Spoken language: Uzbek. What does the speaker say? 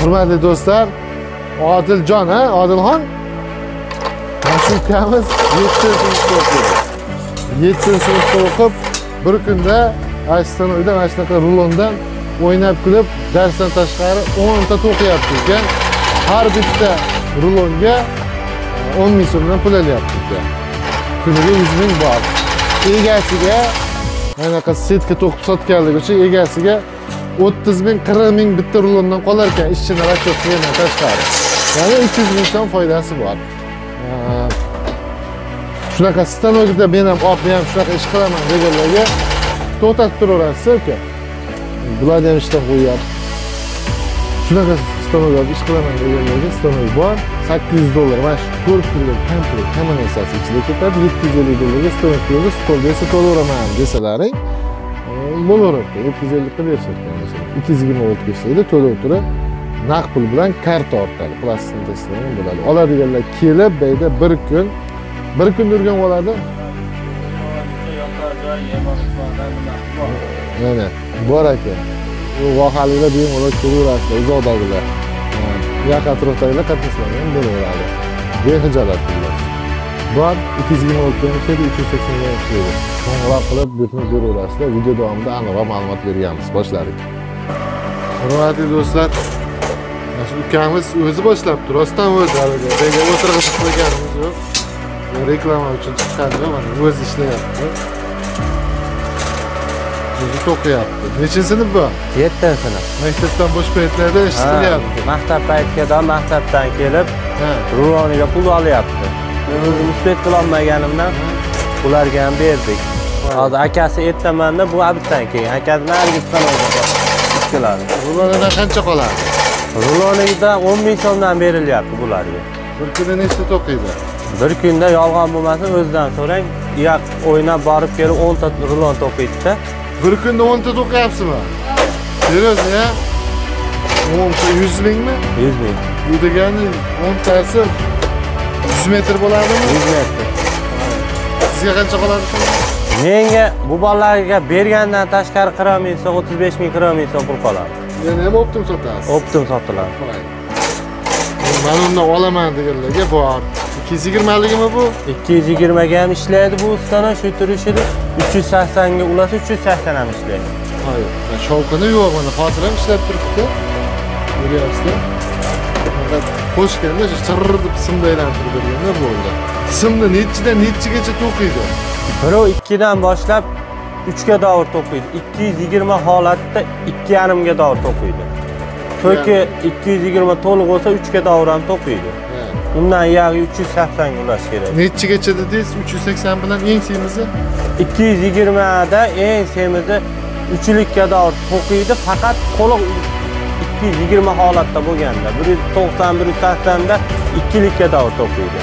Hurmatli do'stlar, Odiljon, ha, Odilxon? Mana shu ukamiz 7-sinfda o'qiydi. 7-sinfda o'qib, bir kunda Ashtanuydan mana shunaqa rulondan o'ynab kulib, darsdan tashqari 10 ta to'qiyapti ekan. Har bitta rulonga 10 ming so'mdan pul olyapti ekan. Kuniga 100 ming bor. Egasiga anaqa setka to'qib sotganligi uchun egasiga 30 ming, 40 ming bitta rulondan qolar ekan, ishchini raschot qilgandan tashqari. Ya'ni 300 ming so'm foydasi bor. Shunaqa stanokda men ham olib, men ham shunaqa ish qilaman deganlarga to'xtatib turaverasiz aka. Bularni ham ishdan qo'yyapti. Shunaqa stanok olib ish qilaman deganlarga stanok bor. $800 mana shu ko'rib turgan komplekt hamma narsasi ichida ketadi. $750 ga stanok qo'yib, stolga esa to'layveraman desalaring, bo'laveradi. 750 qilib berishadi masalan. 220 voltga ishlaydi, to'lov turib naqd pul bilan karta orqali plastikni tashlagan bo'ladi. Oladiganlar kelib, bu yerda bir kun o'rganib oladi. Mana bor aka. U vohaliklar bemalol kelaveradi, uzoqdagilar. Yaqin atrofdagilar qatnashlar ham bo'laveradi. Bexijolat pullar. Bor 220 voltga ham ishlaydi, 380 ga ham ishlaydi. Qo'ng'iroq qilib buyurtma beraverasizlar. Video davomida aniqroq ma'lumot berganmiz. Boshladik. Hurmatli do'stlar, mana shu ukamiz o'zi boshlabdi. Rostdan o'zi haliga bega o'tirg'izib qo'yganimiz yo'q. Reklama uchun chiqqani yo'q, mana o'zi ishlayapti. O'zi to'qiyapti. Nechinchi sinf bu? 7-sinf. Maktabdan bo'sh paytlarda ish qilyapti. Maktab paytida maktabdan kelib, ruloniga pul olyapti. Men o'zim uspet qilolmaganimdan ularga ham berdik. Hozir akasi ertamanda, bu abitdan keyin akasi narigi stanokda ishqiladi. Rulonidan qancha qoladi? Rulonidan 10 ming so'mdan berilyapti bularga. Bir kunda nechta to'qiydi? Bir kunda yolg'on bo'lmasin, o'zidan so'rang, yoq o'ynab borib kelib 10 ta rulon to'qiydi-da. Bir kunda 10 ta to'qiyapsizmi? Seryozni, ya? 10 ta 100 mingmi? 100 ming. Bu degani 10 tasi 100 metr bo'ladimi? 100 metr. Sizga qancha qoladi? Menga bu bolalarga bergandan tashqari 40 ming so'm, 35 ming, 40 ming so'm pul qoladi. Yana ham optim sotasiz? Optim sotiladi. Men undan olaman deganlarga bor. 220ligimi bu? 220 ga ham ishlaydi bu ustani, shu turishida 380 ga ulasa 380 ham ishlaydi. Hayır, shovqini yo'q, mana hozir ham ishlab turibdi. Ko'ryapsizlar. Faqat qo'shganda shu chirr deb simni aylantirib berganda bo'ldi. Simni nechidan nechigacha to'qiydi? 1.2 dan boshlab 3 ga davr to'qiydi. 220 holatda 2.5 ga davr to'qiydi. To'ki 220 to'liq bo'lsa 3 ga davr ham to'qiydi. Undan yog'i 380 ga ulash kerak. Nechigacha dedingiz? 380 bilan eng semizi? 220 da eng semizi 3likka davr to'qiydi, faqat qo'li 220 holatda bo'lganda, 190, 180 da 2likka davr to'qiydi.